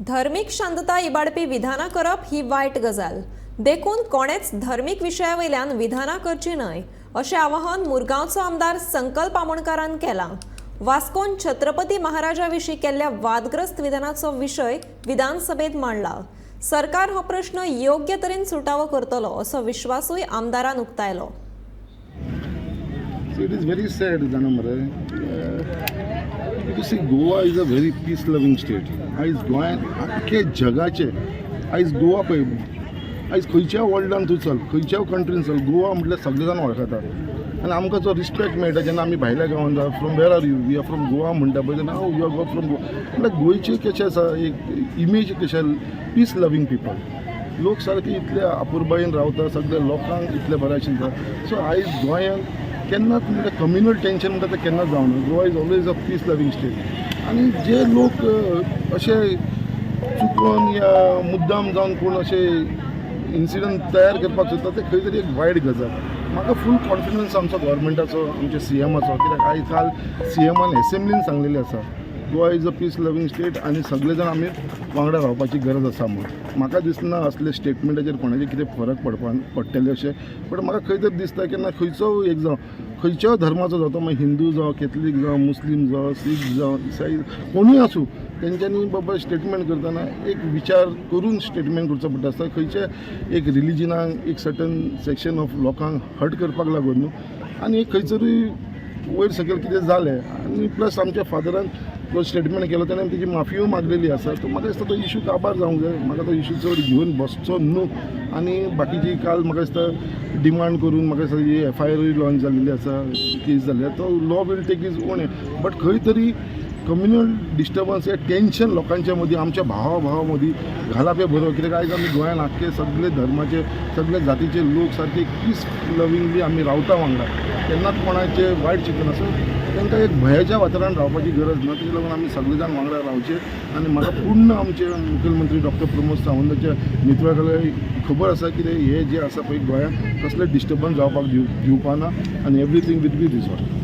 धर्मीक शांतता इबाडपी विधानां करप ही वायट गजाल, देखून कोणेच धर्मीक विशया वयल्यान विधानां करची न्हय, अशें आवाहन मुरगांवचो आमदार संकल्प आमोणकारान केलां. वास्कोन छत्रपती महाराजा विशीं केल्ल्या वादग्रस्त विधानाचो विशय विधानसभेत मांडला. सरकार हो प्रश्न योग्य तरेन सुटावो करतलो, असो विश्वासूय आमदारान उक्तायलो. It is very sad, जाणा मरे. You see, Goa is a very peace loving state. आयज गोंयांत आख्खे जगाचे, आयज गोवा पळय, आयज खंयच्याय वर्ल्डान तूं चल, खंयच्याय कंट्रीन चल, गोवा म्हटल्यार सगळे जाण वळखतात आनी आमकां जो रिस्पेक्ट मेळटा जेन्ना आमी भायल्या गांवांत जा, "From where are you?" "We are from Goa" म्हणटा पळय, तेन्ना "You are go from Goa" म्हटल्यार गोंयची कशें आसा एक इमेज, कशें पीस लवींग पिपल. लोक सारके इतले अपुरबायेन रावता, सगळे लोकांक इतले बरें आशिल्ले. सो आयज गोंयांत केन्नाच म्हणजे कम्युनल टेंशन म्हणटा तें केन्नाच जावना. Goa is always a peace loving state. आनी जे लोक अशे चुकोन या मुद्दाम जावन कोण अशे इन्सिडंट तयार करपाक सोदता, ते खंय तरी एक वायट गजाल. म्हाका फूल कॉन्फिडन्स आमचो गव्हर्मेंटाचो, आमच्या सीएमाचो, कित्याक आयज काल सीएमान एसेंब्लीन सांगलेलें आसा, Goa is a peace loving state आनी सगळे जाण आमी वांगडा रावपाची गरज आसा म्हूण. म्हाका दिसना असले स्टेटमेंटाचेर कोणाचेर कितें फरक पडपा पडटले अशें. बट म्हाका खंय तरी दिसता, केन्ना खंयचो एक जावं, खंयच्याय धर्माचो जावं, तो मागीर हिंदू जावं, कॅथलीक जावं, मुस्लीम जावं, सीख जावं, इसाई, कोणूय आसूं, तेंच्यांनी बाबा स्टेटमेंट करतना एक विचार करून स्टेटमेंट करचो पडटा आसता. खंयच्या एक रिलिजनाक, एक सर्टन सेक्शन ऑफ लोकांक हर्ट करपाक लागून न्हू. आनी एक खंयसरूय वयर सकयल कितें जालें आनी प्लस आमच्या फादरान जो स्टेटमेंट केलो, तेणें तेजी माफीय मागलेली आसा. सो म्हाका दिसता तो इशू काबार जावंक जाय. म्हाका तो इशू चड घेवन बसचो न्हू. आनी बाकीची काल म्हाका दिसता डिमांड करून, म्हाका दिसता ही एफआयआरूय लॉन्च जाल्लेली आसा, केस जाल्ली, तो law will take its own. But खंय तरी कम्युनल डिस्टर्बन्स हे टेंशन लोकांच्या मदीं, आमच्या भावा भावा मदीं घालप हें बरोबर. कित्याक आयज आमी गोंयान आख्खे सगळे धर्माचे, सगळे जातीचे लोक सारके पीस लविंगली आमी रावता वांगडा. केन्नाच कोणाचे वायट चिंतना. सो तांकां एक भंयाच्या वातावरणात रावपाची गरज ना. तेका लागून आमी सगळे जाण वांगडा रावचे. आनी म्हाका पूर्ण आमचे मुखेलमंत्री डॉक्टर प्रमोद सावंताच्या नेतृत्वा खाला खबर आसा कितें हे जे आसा पळय, गोंयांत कसलें डिस्टर्बन्स जावपाक दिवपाना आनी everything will be resolve.